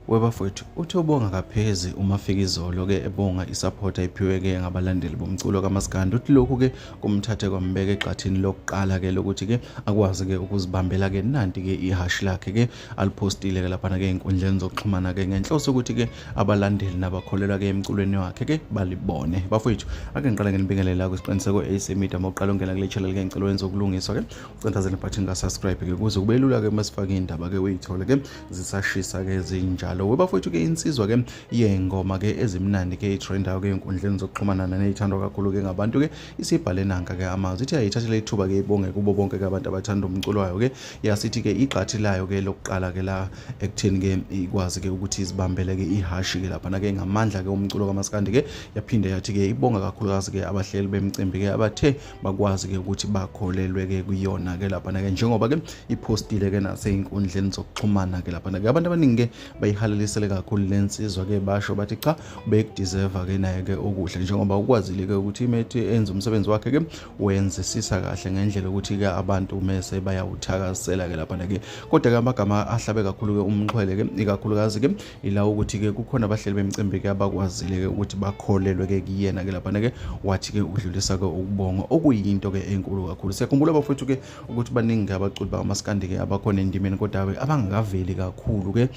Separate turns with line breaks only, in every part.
Webafowethu uthi ubonga kaphezi uma fika izolo ke ebonga isupport ayiphiwe ke ngabalandeli bomculo kaMaskandi. Uthi lokhu ke kumthathe kwambeka eqathini lokuqala ke lokuthi ke akwazi ke ukuzibambela ke nanti ke ihashi lakhe ke alipostile ke lapha ke inkundleni zokuxhumana ke ngenhloso ukuthi ke abalandeli nabakholelwa ke emculweni wakhe ke balibone. Bafowethu ake ngiqala nginibingelela la kwisiqiniseko AC Media moqala ongena kule channel ke ngicela wenza ukulungiswa ke ucentazele button ka subscribe ke kuze kube lula ke masifaka indaba ke uyithole ke zisashisa ke zinjalo. Webafowethu ke insizwa ke yengoma ke ezimnandi ke itrendayo ke enkundleni zokuxhumana nezithandwa kakhulu ke ngabantu ke isibhale nanka ke amazwi ithi ayithathele ithuba ke ibonge kubo bonke ke abantu abathanda umculo wayo ke yasithi ke iqhathi layo ke lokuqala ke la ekutheni ke ikwazi ke ukuthi izibambele ke ihashi ke lapha ke ngamandla ke umculo kaMaskandi ke yaphinde yathi ke ibonga kakhulukazi ke abahleli bemicimbi ke abathe bakwazi ke ukuthi bakholelwe ke kuyona ke lapha ke njengoba ke ipostile ke naseinkundleni zokuxhumana ke lapha ke abantu abaningi ke bayihalelisele kakhulu lensizwa ke basho bathi cha bekudeserve ke naye ke okuhle njengoba ukwazile ke ukuthi imethi enza umsebenzi wakhe ke wenze sisa kahle ngendlela ukuthi ke abantu mase bayawuthakazela ke lapha ke kodwa ke amagama ahlabe kakhulu ke umxhwele ke ikakhulukazi ke ila ukuthi ke kukhona abahleli bemicimbi ke abakwazile ke ukuthi bakholelwe ke kuyena ke lapha ke wathi ke udlulisa ke ukubonga okuyinto ke enkulu kakhulu. Siyakhumbula bafowethu ke ukuthi baningi abaculi bakaMaskandi ke abakhona endimeni kodwa ke abangakaveli kakhulu ke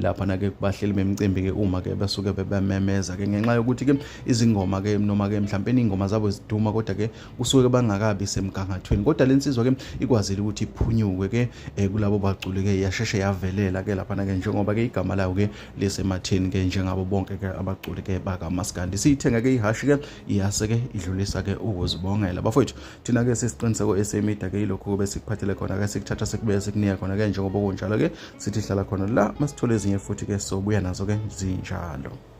lapha ke bahleli bemicimbi ke uma ke basuke bebamemeza ke ngenxa yokuthi ke izingoma ke noma ke mhlawumbe ingoma zabo ziduma kodwa ke kusuke ke bangakabi semgangathweni kodwa lensizwa ke ikwazile ukuthi iphunyuke ke kulabo baculi ke yasheshe yavelela ke lapha ke njengoba ke igama layo ke lesematheni ke njengabo bonke ke abaculi ke bakaMaskandi sithenga ke ihashi ke iyase ke idlulisa ke ukuzibongela. Bafowethu thina ke sisiqiniseko esemida ke ilokho bese sikuphathele khona ke sikuthatha sekubeke sikunika khona ke njengoba kunjalo ke sithi hlala khona la masithole ezinye futhi ke sobuya nazo ke zinjalo.